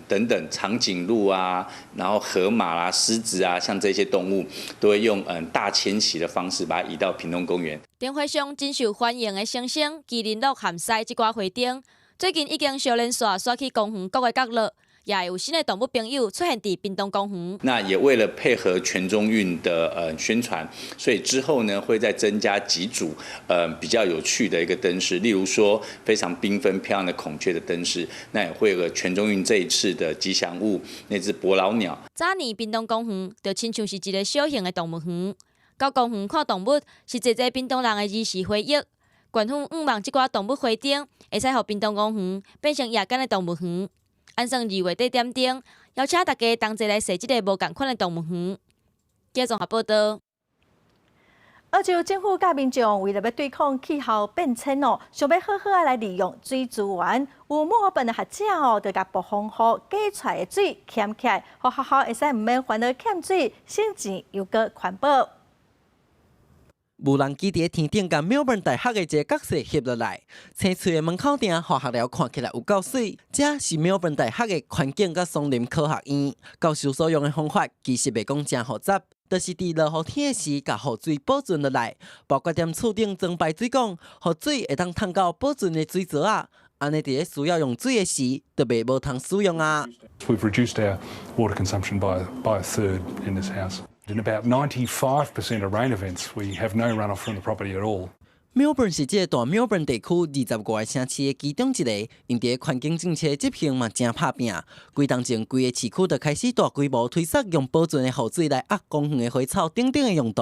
等等，長頸鹿啊，然後河馬啦、獅子啊，像這些動物，都會用大遷徙的方式把它移到屏東公園。燈會上真受歡迎的猩猩、麒麟鹿、含獅這寡花燈，最近已經相連線徙去公園各个角落，也會有新的動物朋友出現佇屏東公園。那也為了配合全中運的宣傳，所以之後呢會再增加幾組比較有趣的一個燈飾，例如說非常繽紛漂亮的孔雀的燈飾，那也會有全中運這一次的吉祥物那隻伯勞鳥。早年屏東公園就親像是一个小型的動物園，到公園看動物是濟濟屏東人的兒時回憶。縣府向望這寡動物花燈會使予屏東公園變成夜間的動物園。按算2月底點燈，邀請大家同齊來踅這个無仝款的動物園。記者綜合報道。澳洲政府佮民眾為了欲對抗氣候變遷哦，想欲好好仔來利用水資源。有墨爾本的學者哦，就共暴風雨過出來的水撿起來，予學校會使毋免煩惱欠水，省錢又閣環保。無人機佇天頂共墨爾本大學的一个角色翕落來，青翠的門口埕予學寮看起來有夠媠。這是墨爾本大學的環境佮松林科學院教授所用的方法，其實袂講誠複雜，就是佇落雨天的時，共雨水保存落來，包括踮厝頂裝排水管，予水會當通到保存的水槽仔。按呢佇咧需要用水的時，就袂無通使用啊。 We've reduced our water consumption by a third in this house. In about 95% of rain events, we have no runoff from the property at all. 墨爾本是這个大墨爾本地區25個城市的其中一个，𪜶佇環境政策執行嘛誠拍拚。幾冬前，規个市區就開始大規模推捒用保存的雨水來壓公園的花草等等的用途。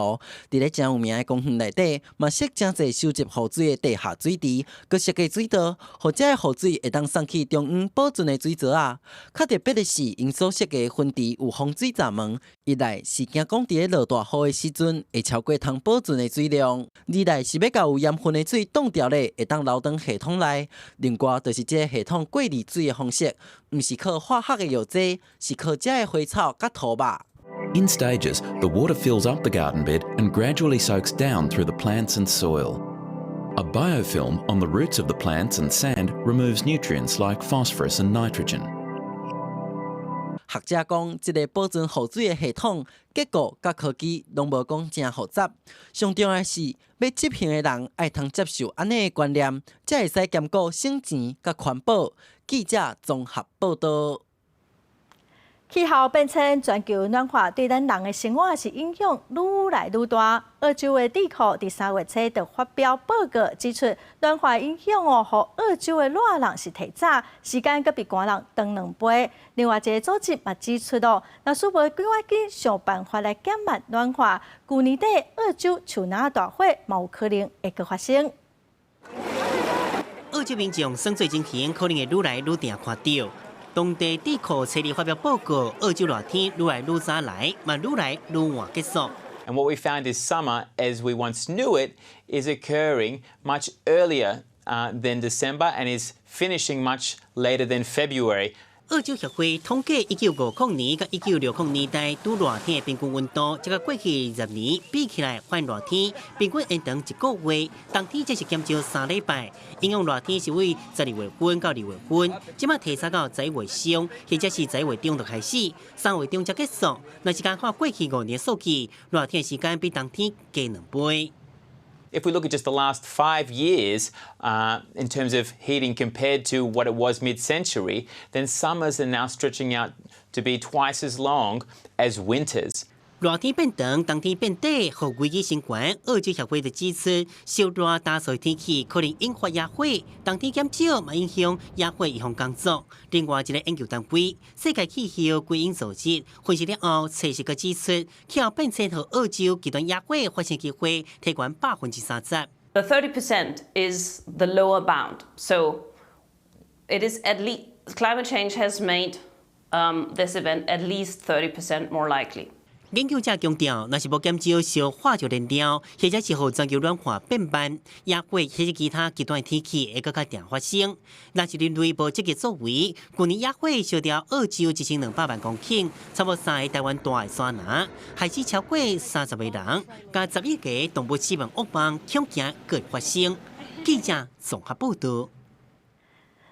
佇咧誠有名的公園內底，嘛設誠濟收集雨水的地下水池，閣設計水道，予這个雨水會當送去中央保存的水槽仔。較特別的是，𪜶所設計的分池有防水閘門，一來是驚講佇咧落大雨的時陣會超過通保存的水量，二來是欲共有鹽分的水擋牢咧，會當流轉系統內。另外，就是這个系統過濾水的方式，毋是靠化學的藥劑，是靠這个花草佮土肉。 In stages, the water fills up the garden bed and gradually soaks down through the plants and soil. A biofilm on the roots of the plants and sand removes nutrients like phosphorus and nitrogen. 學者講，這个保存雨水的系統結構佮科技攏無講誠複雜，上重要的是欲執行的人愛通接受按呢的觀念，才會使兼顧省錢佮環保。記者綜合報道。氣候變遷、全球暖化對咱人的生活是影響愈來愈大。澳洲的智庫佇3月初就發表報告指出，暖化影響哦，予澳洲的熱人是提早，時間閣比寒人長2倍。另外一个組織嘛指出哦，若是無趕緊想辦法來減慢暖化，舊年底澳洲樹林大火嘛有可能會閣發生。澳洲民眾算做情形可能會愈來愈定看著。當地智庫初二發表報告，澳洲熱天愈來愈早來，嘛愈來愈晚結束。 And what we found is summer, as we once knew it, is occurring much earlier than December and is finishing much later than February. 澳洲協會統計1950年佮1960年代拄熱天的平均溫度，這個過去10年比起來，發熱天平均延長一個月，冬天則是減少3禮拜。影響熱天是為12月份到2月份，這擺提早到11月上，或者是11月中就開始，3月中才結束。若是參看過去5年數據，熱天時間比冬天加2倍。 If we look at just the last 5 years in terms of heating compared to what it was mid century, then summers are now stretching out to be twice as long as winters. 熱天變長，冬天變短，予危機升懸。澳洲協會就指出，燒熱乾燥天氣可能引發野火，冬天減少嘛影響野火預防工作。另外一个研究單位，世界氣候歸因組織分析了後，測試閣指出，氣候變遷予澳洲極端野火發生機會提懸30%。 The 30% is the lower bound. So it is at least climate change has made this event at least 30% more likely. 研研究者強調，若是無減少燒化石燃料，或者是予全球暖化變慢，野火或者其他極端天氣會閣較定發生。若是人類無積極作為，舊年野火燒掉澳洲1200萬公頃，差不多三个台灣大的山林，害死超過30個人，加10億個動物死亡噩夢，恐驚閣會發生。記者綜合報道。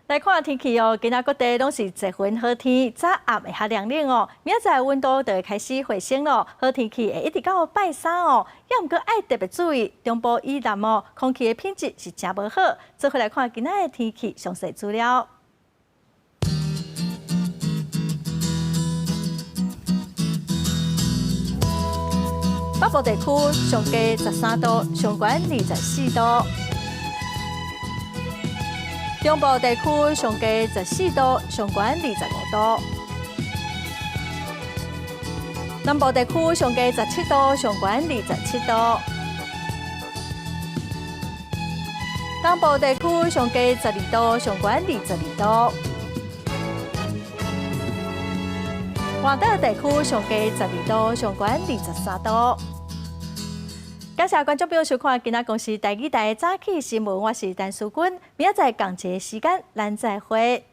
來看天氣哦，今仔各地攏是濟雲好天，早暗會較涼冷哦。明仔載溫度就會開始回升咯，好天氣會一直到拜三哦。猶毋過愛特別注意，中部以南哦，空氣的品質是誠無好。做伙來看今仔的天氣詳細資料。北部地區上低13度，上懸24度。中部地區上低14度，上懸25度；南部地區上低17度，上懸27度；東部地區上低12度，上懸22度；外島地區上低12度，上懸23度。感謝觀眾朋友收看今仔公視台語台的早起新聞，我是陳淑君，明仔載仝一个時間，咱再會。